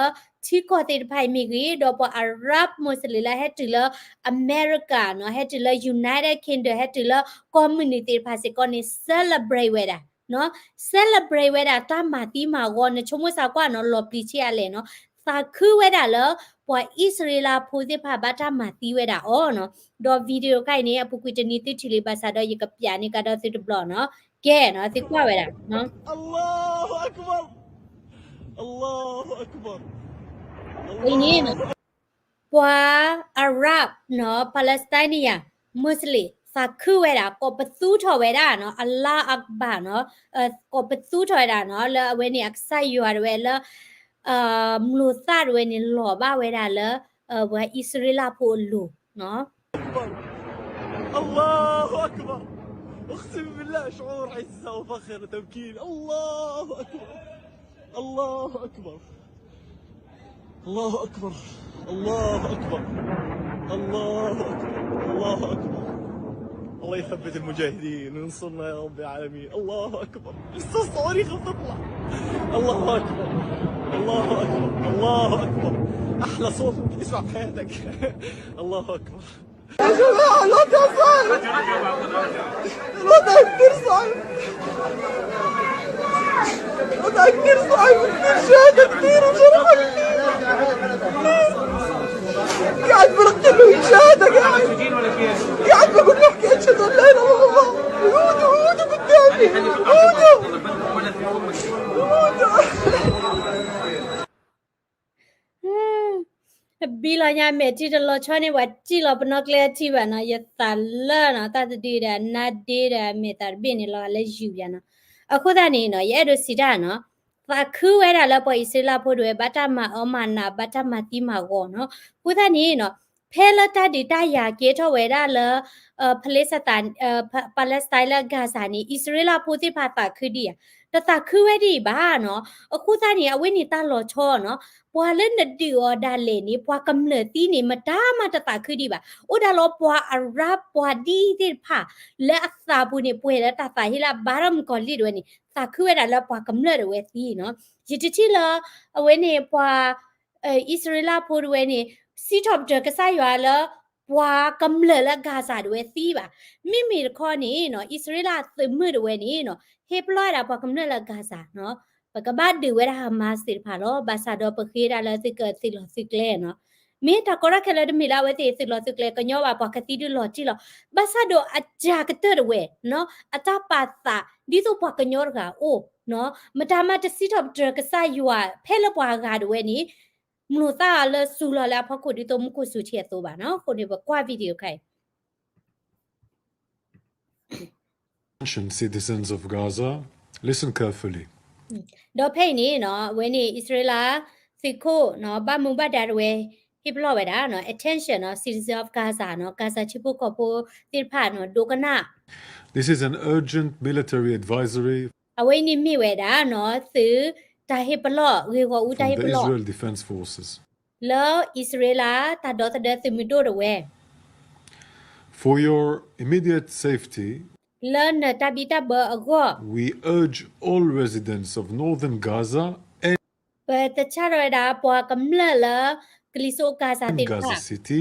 ထံကီၢ်သ့ၣ်တဖၣ်အံၤမ့ၢ်ဂ့ၤ ဒီးပှၤ Arab Muslim လၢဟဲတုၤလၢ အမဲရကၤနီၤ ဟဲတုၤလၢ United Kingdom ဟဲတုၤလၢကီၢ်မုၢ်နုာ်သ့ၣ်တဖၣ်စ့ၢ်ကီးန့ၣ် celebrate ဝဲဒၣ်နီၤ celebrate ဝဲဒၣ်တၢ်မၤသံမၤဂီၤ နဆိကမိၣ်စ့ၢ်ကီးနီၤ လီၤပျံၤဆံးအါလဲၣ်နီၤ သးခုဝဲဒၣ်လၢ ပှၤအံၣ်စရ့လးဖိသ့ၣ်တဖၣ်ဘၣ်တၢ်မၤသံဝဲဒၣ်အီၤနီၤ ဒီး video တခါအံၤန့ၣ် အပူၤကွံာ်တနံၤသုထံၣ်လံဘၣ်ဆၣ်ဒီး ယကပျးန့ၢ်ကဒီးသုတဘျီနီၤ ကဲနီၤ သုကွၢ်ဝဲဒၣ် အံၤန့ၣ် ပှၤ Arab နီၤ Palestinian Muslim သးခုဝဲဒၣ် ကိးပသူထီၣ်ဝဲဒၣ်နီၤ Allah Akbar နီၤ ကိးပသူထီၣ်ဝဲဒၣ်နီၤ လၢအဝဲန့ၣ် အကစၢ်ယွၤတဝဲလၢ မျိာ်သၣ်တဝဲန့ၣ် လီၤဘၣ်ဝဲဒၣ်လၢ ပှၤအံၣ်စရ့လးဖိအလိၤနီၤ أكبر. الله أكبر. أقسم بالله شعور عزة وفخر وتمكين. الله أكبر. الله أكبر. الله أكبر. الله أكبر. الله أكبر. الله أكبر. الله يثبت المجاهدين وينصرنا يا رب العالمين. الله أكبر. لسه الصواريخ بتطلع. الله أكبر. الله أكبر. الله أكبر. أحلى صوت ممكن تسمع بحياتك. الله أكبر. يا جماعة، الوضع صعب. الوضع كتير صعب. الوضع كتير صعب، كتير شهداء كتير وجرحى كتير. قاعد بنقتل ويتشهد، قاعد. قاعد بقول له: أشهد أن لا إله إلا الله. هودوا، هودوا قدامي. هودوا. هودوا. ဘံလီၤညါ မဲာ်ထံတလီၤဆီန့ၣ် ပှၤထံၣ်လီၤပနီၣ်ကျဲထံဘၣ်နီၤ ယသးလၢနီၤ တၢ်တဒုဒီး နါဒ့ဒီး မဲာ်သးတဘ့ၣ်န့ၣ်လီၤ လၢယူၤယၤနီၤ အဃိသတးန့ၣ်နီၤ ယအဲၣ်ဒိးစံးတၢ်နီၤ သးခုဝဲဒၣ်လၢပှၤအံၣ်စရ့လးဖိတဝဲ ဘၣ်တၢ်မၤအီၣ်မၤနး ဘၣ်တၢ်မၤသံမၤဂီၤနီၤ အဃိသတးန့ၣ်နီၤ ဖဲလၢတၢ်ဒုးတၢ်ယၤကဲထီၣ်ဝဲဒၣ်လၢ Palestine လၢ Gaza န့ၣ် အံၣ်စရ့လးဖိသ့ၣ်တဖၣ်သးခုဒံးဧါ တသးခုဝဲဒံးဘၣ်နီၤ အဃိသတးန့ၣ် အဝဲန့ၣ်တၢ်လီၤဆီနီၤ ပှၤလၢနဒုးအီၤဒၣ်လဲာ်န့ၣ် ပှၤကမျၢၢ်သံန့ၣ် မတၤမၤတသးခုဒံးဘၣ် အိၣ်ဒၣ်လီၤပှၤအရၣ်ပှၤဒ်အံၤသ့ၣ်တဖၣ် လၢအသးပူၤန့ၣ် ပှဲၤလၢတၢ်သးဟ့လၢအဘါထီၣ်မုၣ်ကီၤလံၢ်တဝဲန့ၣ် သးခုဝဲဒၣ်လၢပှၤကမျၢၢ်တဝဲသံနီၤ ယတထံၣ်လၢ အဝဲန့ၣ်ပှၤ အံၣ်စရ့လးဖိတဝဲန့ၣ် စံးထီၣ်ပတြၢၤကစၢ်ယွၤလၢ ပှၤကမျၢၢ်လၢ Gaza တဝဲသံဘၣ်. မ့မ့ၢ်တခီန့ၣ်နီၤ အံၣ်စရ့လးသုးမုၢ်တဝဲန့ၣ်နီၤ ဟ့ၣ်ပလီၢ်ဝဲဒၣ်ပှၤကမျၢၢ်လၢ Gaza နီၤ ပကဘၣ်ဒုးဝဲဒၣ် Hamas သ့ၣ်တဖၣ်လီၤ. ဘၣ်ဆၣ်ဒီးပဃ့ဒၣ်လၢသုကသုးလီၢ်သုကျဲနီၤ. မ့ၢ်တၢ်ကီတၢ်ခဲလၢာ်တမ့ၢ်လၢအဝဲသ့ၣ်သုးလီၢ်သုကျဲ ကညီဘၣ်ပှၤကသံဒုးလီၤတံၢ်လီၤ. ဘၣ်ဆၣ်ဒီးအစှၤကတၢၢ်တဝဲနီၤ အတၢ်ပာ်သး ဒ်သိးပှၤကညီတဂၤအိၣ်နီၤ မတၤမးတစံးထီၣ်ပတြၢၤကစၢ်ယွၤ ဖဲလၢပှၤဂၤဒၣ်ဝဲန့ၣ် မျိာ်သၣ်အီၤလၢစူၤလီၤလၢအဖီခိၣ်ဒ်သိးမူခိၣ်စူၤထံအသိးဘၣ်နီၤ. အဃိန့ၣ် ပကွၢ် video ခါအံၤ Attention, citizens of Gaza, listen carefully. ဒီးဖဲအံၤန့ၣ်နီၤ အဝဲန့ၣ် အံၣ်စရ့လးသုးခိၣ်နီၤ ဘၣ်မူဘၣ်ဒါတဝဲ ဟ့ၣ်ပလီၢ်ဝဲဒၣ်နီၤ attention နီၤ citizen of Gaza နီၤ Gaza ထံဖိကီၢ်ဖိသ့ၣ်တဖၣ်နီၤ ဒိကနၣ် This is an urgent military advisory အဝဲအံၤန့ၣ်မ့ၢ်ဝဲဒၣ်နီၤ သုးတၢ်ဟ့ၣ်ပလီၢ် ဂ့ၢ်ဂီၢ်အူတၢ်ဟ့ၣ်ပလီၢ် Israel Defense Forces လၢအံၣ်စရ့လးတၢ်ဒီသဒၢသုးမုၢ်ဒိၣ်တဝဲ For your immediate safety, လၢနတၢ်ဘံၣ်တၢ်ဘၢအဂီၢ် we urge all residents of northern Gaza and ပတဆၣ်ထီၣ်ဝဲဒၣ်ပှၤကမျၢၢ်လၢ ကလံၤစိး Gaza သ့ၣ်တဖၣ် Gaza City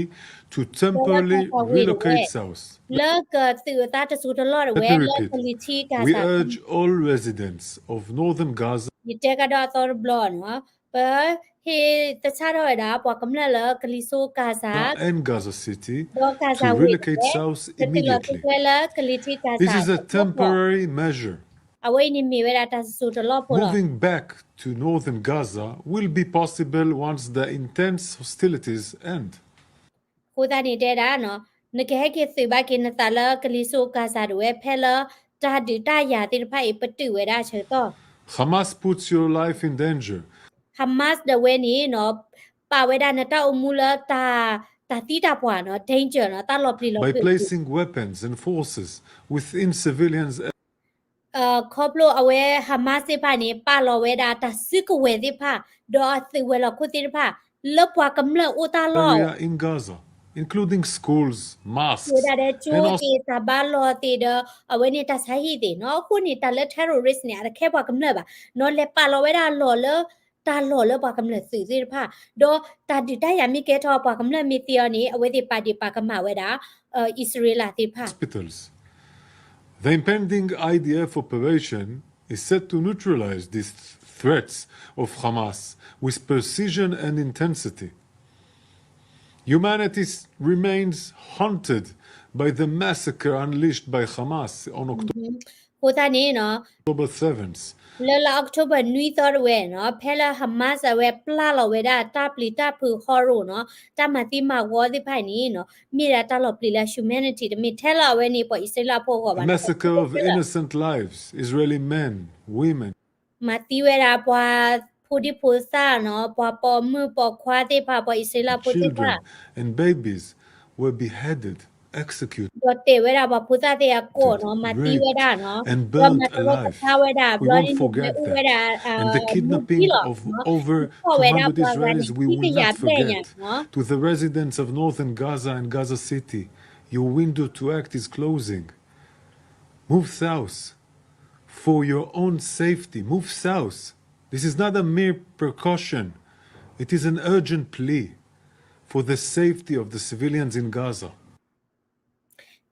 to temporarily relocate south. လၢကသုးအသးတစိၢ်တလီၢ်တဝဲ လၢကလံၤထံး Gaza သ့ၣ်တဖၣ် We urge all residents of northern Gaza ယတဲကဒီးအသီတဘျီနီၤ ပဟ့ၣ်တဆၣ်ထီၣ်ဝဲဒၣ် ပှၤကမျၢၢ်လၢကလံၤစိး Gaza and Gaza City ဒီး Gaza ဝ့ၢ်တဝဲ ကသုးလီၢ်သုကျဲလၢကလံၤထံး Gaza သ့ၣ်တဖၣ် အဝဲအံၤန့ၣ်မ့ၢ်ဝဲဒၣ်တၢ်တစိၢ်တလီၢ်ဖိလီၤ. Moving back to northern Gaza will be possible once the intense hostilities end. အဃိသတးန့ၣ်တဲဒၣ်နီၤ နကဟဲက့ၤသုးဘၣ်က့ၤနသးလၢကလံၤစိး Gaza တဝဲ ဖဲလၢတၢ်ဒုးတၢ်ယၤသ့ၣ်တဖၣ်အံၤ ပတုာ်ဝဲဒၣ်အဆၢကတီၢ် Hamas puts your life in danger. Hamas ဒၣ်ဝဲန့ၣ်နီၤ ပာ်ဝဲဒၣ်နတၢ်အိၣ်မူလၢ တၢ်သံတၢ်ပှၢ်နီၤ danger နီၤ တၢ်လီၤပျံၤလီၤဖုး By placing weapons and forces within civilians ခီဖျိအဝဲ Hamas သ့ၣ်တဖၣ်န့ၣ် ပာ်လီၤဝဲဒၣ်တၢ်စုကဝဲၤသ့ၣ်တဖၣ် ဒီးအသုးဝဲၤလီၢ်ခိၣ်သ့ၣ်တဖၣ် လၢပှၤကမျၢၢ်အိၣ်တၢ်လီၢ် area in Gaza, including schools, mosques, ဝဲဒၣ်ဒီးကၠိသ့ၣ် တၢ်ဘါလီၤသ့ၣ်ဒီး အဝဲန့ၣ်တၢ်ဆါဟံၣ်သ့ၣ်နီၤ အဃိန့ၣ် တၢ်လၢ terrorist န့ၣ် အတခဲပှၤကမျၢၢ်ဘၣ်နီၤ လဲၤပာ်လီၤဝဲဒၣ်လီၢ်လၢ တၢ်လီၢ်လၢပှၤကမျၢၢ်သုးသ့ၣ်တဖၣ် ဒီးတၢ်ဒုးတၢ်ယၤမ့ၢ်ကဲထီၣ် ပှၤကမျၢၢ်မ့ၢ်သံအီၤန့ၣ် အဝဲသ့ၣ်ပာ်ဒ့ၣ်ပာ်ကမၣ်ဝဲဒၣ် အံၣ်စရ့လးသ့ၣ်တဖၣ် hospitals. The impending I D F operation is set to neutralize these threats of Hamas with precision and intensity. Humanity remains haunted by the massacre unleashed by Hamas on October အဃိသတးန့ၣ်နီၤ လၢလၢ October နွံသီတဝဲနီၤ ဖဲလၢ Hamas အဝဲပျၢ်လီၤဝဲဒၣ်တၢ်ပျံၤတၢ်ဖုး horror နီၤ တၢ်မၤသံမၤဝီသ့ၣ်တဖၣ်အံၤန့ၣ်နီၤ မ့ၢ်ဒၣ်တၢ်လီၤပျံၤလၢ humanity တမ့ၢ်ထဲလၢအဝဲန့ၣ် ပှၤအံၣ်စရ့လးဖိအဂီၢ်ဘၣ် Massacre of innocent lives, Israeli men, women, မၤသံဝဲဒၣ်ပှၤဖိဒံဖိသၣ်နီၤ ပှၤပိာ်မုၣ်ပိာ်ခွါသ့ၣ်တဖၣ် ပှၤအံၣ်စရ့လးဖိသ့ၣ်တဖၣ် Children and babies were beheaded, executed. ဒီးတဲာ်ဝဲဒၣ်ပှၤဖိသၣ်သ့ၣ်အကိာ်နီၤ မၤသံဝဲဒၣ်နီၤ ဒီးမၤတရီတပါဝဲဒၣ် ဘျီဒ်န့ၣ် မ့ၣ်အူဝဲဒၣ် မူကံလီၤ ကီၢ်ဝဲဒၣ်ပှၤဂၤန့ၣ် သံတယာ်ဘျဲၣ်ညါနီၤ To the residents of northern Gaza and Gaza City, your window to act is closing. Move south. For your own safety, move south. This is not a mere precaution. It is an urgent plea for the safety of the civilians in Gaza.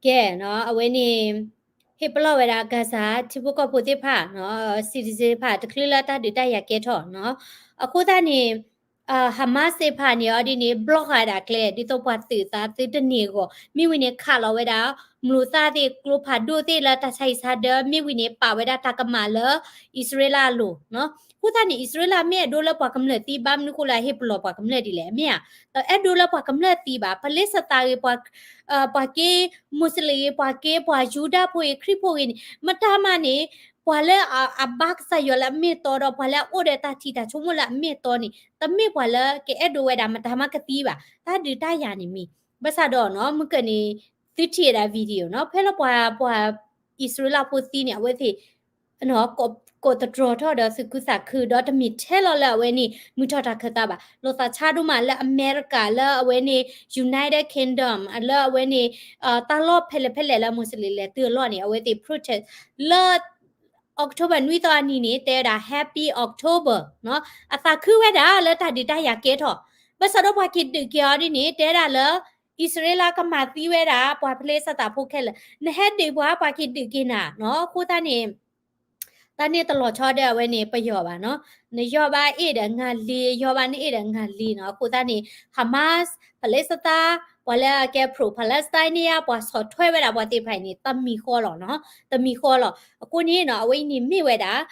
ကဲနီၤ အဝဲန့ၣ် ဟ့ၣ်ပလီၢ်ဝဲဒၣ် Gaza ထံဖိကီၢ်ဖိသ့ၣ်တဖၣ်နီၤ citizen သ့ၣ်တဖၣ် တချုးလၢတၢ်ဒုးတၢ်ယၤကဲထီၣ်နီၤ အဃိသတးန့ၣ် Hamas သ့ၣ်တဖၣ်န့ၣ် အီၤဒ်န့ၣ် block ဝဲဒၣ်ကျဲ ဒ်သိးပှၤသုးသးသုတန့ၢ်အဂီၢ် မ့ၢ်ဝံၤန့ၣ် ခးလီၤဝဲဒၣ် မျိာ်သၣ်သ့ၣ် ကျိဖးဒိၣ်သ့ၣ်လၢတၢ်ဆါဟံၣ်ဆါဒၢ မ့ၢ်ဝံၤန့ၣ် ပာ်ဝဲဒၣ်တၢ်ကမၣ်လၢ အံၣ်စရ့လးအလိၤနီၤ အဃိသတးန့ၣ် အံၣ်စရ့လးမ့ၢ်အဲၣ်ဒိးလၢပှၤကမျၢၢ်သံ ဘၣ်မနုၤဃိလၢအဟ့ၣ်ပလီၢ်ပှၤကမျၢၢ်ဒ်လဲၣ် မ့ၢ်ဧါ အဲၣ်ဒိးလၢပှၤကမျၢၢ်သံဘၣ် ဖလ့စသးဂ့ၤ ပှၤက့ Muslim ဂ့ၤ ပှၤက့ပှၤယူဒၤဖိဂ့ၤ ခရံာ်ဖိဂ့ၤန့ၣ် မတၤမးန့ၣ် ပှၤလၢအဘါကစၢ်ယွၤလၢအမ့ၢ်အတီဒီး ပှၤလၢအအိၣ်ဒီးတၢ်ထံၣ်တၢ်ဆိကမိၣ်လၢအမ့ၢ်အတီန့ၣ် တမ့ၢ်ပှၤလၢကအဲၣ်ဒိးဝဲဒၣ်မတၤမးကသံဘၣ် တၢ်ဒုးတၢ်ယၤန့ၣ်မ့ၢ် ဘၣ်ဆၣ်ဒီးနီၤ မုၢ်ကၢၢ်န့ၣ် သုထံၣ်ဝဲဒၣ် video နီၤ ဖဲလၢပှၤ ပှၤအံၣ်စရ့လးဖိသံန့ၣ် အဝဲသ့ၣ် ကိးသတြီၤထီၣ်ဒီးသူၣ်ခုသးခု ဒီးတမ့ၢ်ထဲလီၤလၢအဝဲန့ၣ် မုၢ်ထီၣ်တၢ်ခၢၣ်သးဘၣ် လိာ်သးဆါဒိၣ်မးလၢအမဲရကၤ လၢအဝဲန့ၣ် United Kingdom လၢအဝဲန့ၣ် တၢ်လီၢ်ဖဲလဲၣ်ဖဲလဲၣ်လၢ Muslim လဲၤတုၤအလီၢ်န့ၣ် အဝဲသ့ၣ် protest လၢ October နွံသီအနံၤန့ၣ် တဲဝဲဒၣ် Happy October နီၤ အသးခုဝဲဒၣ်လၢတၢ်ဒုးတၢ်ယၤကဲထီၣ် ဘၣ်ဆၣ်ဒီးပှၤက့ၤဒုးက့ၤအီၤဒ်န့ၣ် တဲဝဲဒၣ်လၢ အံၣ်စရ့လးကမၤသံဝဲဒၣ် ပှၤဖလ့စသးဖိခဲလၢာ် နဟဲဒုးပှၤ ပှၤက့ၤဒုးက့ၤနၤနီၤ အဃိသတးန့ၣ် တၢ်န့ၣ်တလီၤဆီဒီးအဝဲန့ၣ် ပယီၤဘၣ်နီၤ. နယီၤဘၣ်အ့ၣ်ဒီးငါလံ, ယီၤဘၣ်နအ့ၣ်ဒီးငါလံနီၤ. အဃိသတးန့ၣ် Hamas, Palestine, ပှၤလၢအကဲ pro Palestine န့ၣ်ဧါ, ပှၤဆီၣ်ထွဲဝဲဒၣ်ပှၤသ့ၣ်တဖၣ်အံၤန့ၣ် တမံၤဃီလီၤနီၤ, တမံၤဃီလီၤ. အဃိန့ၣ်နီၤ အဝဲအံၤန့ၣ်မ့ၢ်ဝဲဒၣ်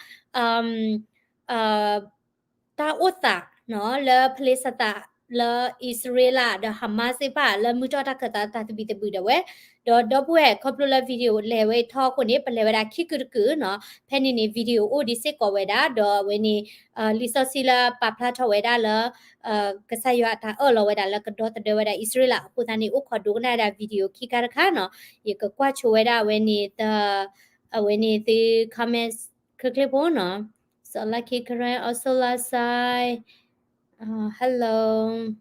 တၢ်အိၣ်သးနီၤ လၢ Palestine လၢ အံၣ်စရ့လး ဒီး Hamas သ့ၣ်တဖၣ် လၢမုၢ်ထီၣ်တၢ်ခၢၣ်သးတၢ်သဘံၣ်သဘုၣ်ဒၣ်ဝဲ, ဒီးဒီပုၢ်ဝဲၢ်ခီဖျိလၢ video လဲၤဝဲထီအဃိန့ၣ် ပလဲၤဝဲဒၣ်ခံကုာ်တကုာ်နီၤ. ဖဲန့ၣ်န့ၣ် video အိၣ်ဒံးစ့ၢ်ကီးဝဲဒၣ် ဒီးအဝဲန့ၣ် လံာ်စီဆှံလၢပာ်ဖျါထီၣ်ဝဲဒၣ်လၢ ကစၢ်ယွၤအတၢ်အၢၣ်လီၤဝဲဒၣ်လၢကဒီသဒၢဝဲဒၣ်အံၣ်စရ့လး အဃိသတးန့ၣ် အိၣ်ခိးဒိကနၣ်ဝဲဒၣ် video ခံခါတခါနီၤ. ယကကွၢ်ဆိဝဲဒၣ်အဝဲန့ၣ် အဝဲန့ၣ်သု comments ချ့ချ့ဖိနီၤ. စီၤလါခ့ Karen, also last side. Uh, hello.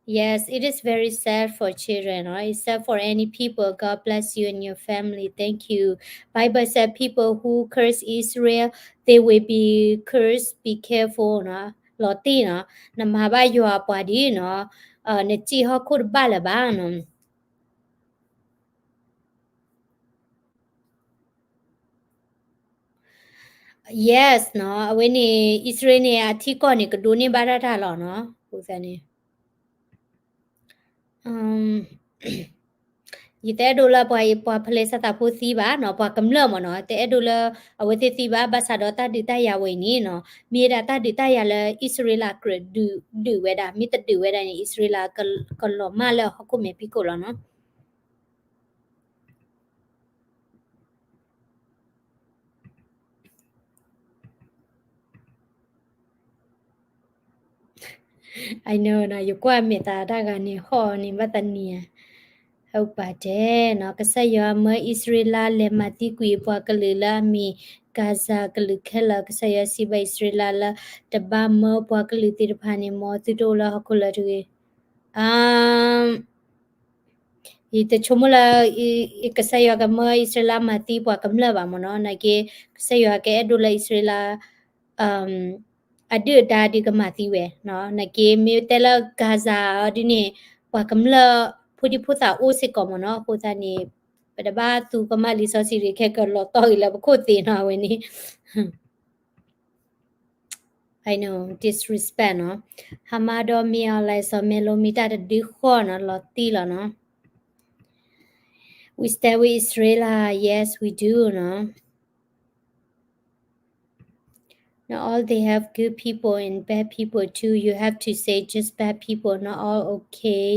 Yes, it is very sad for children, right? It's sad for any people. God bless you and your family. Thank you. Bible said people who curse Israel, they will be cursed. Be careful နီၤ. လီၤတံၢ်နီၤ. နမၤဘၣ်ယွၤအပှၤဒ်နီၤ, နစံၣ်ဟီၣ်ခိၣ်တဘၣ်လၢၤဘၣ်နီၤ. Yes နီၤ, အဝဲန့ၣ် အံၣ်စရ့လးန့ၣ် အထံကီၢ်န့ၣ် ကဒိးန့ၢ်ဘၣ်တၢ်တၢ်လီၤနီၤ, အဃိသတးန့ၣ် ယတအဲၣ်ဒိးလၢပှၤ ပှၤ Palestine ဖိသံဘၣ်နီၤ, ပှၤကမျၢၢ်မ့ၢ်နီၤ, တအဲၣ်ဒိးလၢအဝဲသ့ၣ်သံဘၣ်, ဘၣ်ဆၣ်ဒီးတၢ်ဒုးတၢ်ယၤဝဲအံၤန့ၣ်နီၤ, မ့ၢ်ဝဲဒၣ်တၢ်ဒုးတၢ်ယၤလၢအံၣ်စရ့လးကြၢးဒုးဝဲဒၣ်, မ့ၢ်တဒုးဝဲဒၣ်န့ၣ် အံၣ်စရ့လးကလီၤမၢ်လၢဟီၣ်ခိၣ်မဲာ်ဖံးခိၣ်လီၤနီၤ. I know နီၤ, ယကွၢ်မဲာ်သးတၢ်ဂၤန့ၣ် ဟီၣ်န့ၣ်ဘၣ်သးနံၤဧါ, ဟဲပာ်တဲနီၤ, ကစၢ်ယွၤမၢအံၣ်စရ့လးလဲၤမၤသံကွံာ်ပှၤကလုာ်လၢအမ့ၢ် Gaza ကလုာ်ခဲလၢာ်, ကစၢ်ယွၤစံးဘၣ်အံၣ်စရ့လးလၢ တဘၣ်မၢပှၤကလုာ်သ့ၣ်တဖၣ်န့ၣ် မ်သုတအိၣ်လၢဟီၣ်ခိၣ်လၢတဂ့ၤ. ယတဆိကမိၣ်လၢ ကစၢ်ယွၤကမၢအံၣ်စရ့လးမၤသံပှၤကမျၢၢ်ဘၣ်မ့ၢ်နီၤ, နာ်က့ ကစၢ်ယွၤကအဲၣ်ဒိးလၢအံၣ်စရ့လး အဒုၣ်အဒါဒုးကမၤသံဝဲနီၤ, နာ်က့ မ့ၢ်တဲလၢ Gaza အီၤဒ်န့ၣ် ပှၤကမျၢၢ်ဖိဒံဖိသၣ်အိၣ်စ့ၢ်ကီးမ့ၢ်နီၤ, အဃိသတးန့ၣ် ပတဘၣ်သူကမၣ်လံာ်စီဆှံရံခဲ ကလီၤတီၢ်ဂ့ၤလၢပခိၣ်သ့ၣ်နီၤ, အဝဲန့ၣ် I know, disrespect နီၤ. Hamas ဒီးမ့ၢ်အီၤလဲၤစီၤမဲလိမ့ၢ်တၢ်တဒုဃီနီၤ, လီၤတံၢ်လီၤနီၤ. We stand with Israel, yes, we do နီၤ. Not all they have good people and bad people too. You have to say just bad people, not all okay,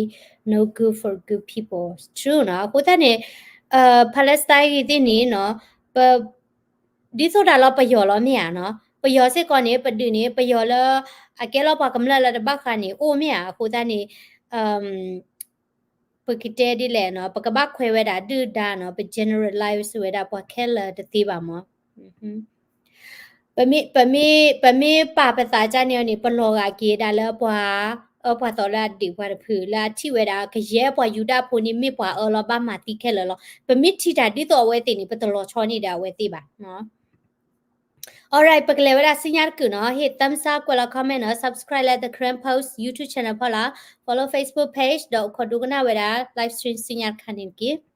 no good for good people. True နီၤ. အဃိသတးန့ၣ် Palestine ဂ့ၤသ့ၣ်န့ၣ်နီၤ, ပ ဒ်သိးတၢ်လီၤပယီၤလီၤမ့ၢ်ဧါနီၤ, ပယီၤစ့ၢ်ကီးန့ၣ် ပဒုးန့ၣ် ပယီၤလၢ အကဲလီၤပှၤကမျၢၢ်လၢတဘၣ်ဃးန့ၣ် အိၣ်မ့ၢ်ဧါ, အဃိသတးန့ၣ် ပကတဲဒ်လဲၣ်နီၤ, ပကဘၣ်ခွဲးဝဲဒၣ်ဒုၣ်ဒါနီၤ, ပ generalize ဝဲဒၣ်ပှၤခဲလၢာ်တသ့ဘၣ်မ့ၢ် ပမ့ၢ် ပမ့ၢ် ပမ့ၢ်ပာ်ပသးကန့ၣ်န့ၣ် ပလီၤဂာ်က့ၤဒၣ်လၢပှၤအၢပှၤသီလၢအဒုးပှၤတဖု လၢအထံၣ်ဝဲဒၣ် ကယဲၢ်ပှၤယူဒၤဖိန့ၣ် မ့ၢ်ပှၤအၢလီၤ ဘၣ်မၤသံခဲလၢာ်လီၤ. ပမ့ၢ်ထံၣ်တၢ်ဒ်သိးအဝဲသ့ၣ်န့ၣ် ပတလီၤဆီန့ၢ်ဒီးအဝဲသ့ၣ်ဘၣ်. Alright, ပကလဲၤဝဲဒၣ်ဆူညါတကုာ်နီၤ, hit thumbs up, ကွဲးလီၤ comment နီၤ, subscribe လၢ The Karen Post YouTube channel ဖီလာ်, follow Facebook page ဒီးအိၣ်ခိးဒိကနၣ်ဝဲဒၣ် live stream ဆူညါတခါန့ၣ်တက့ၢ်.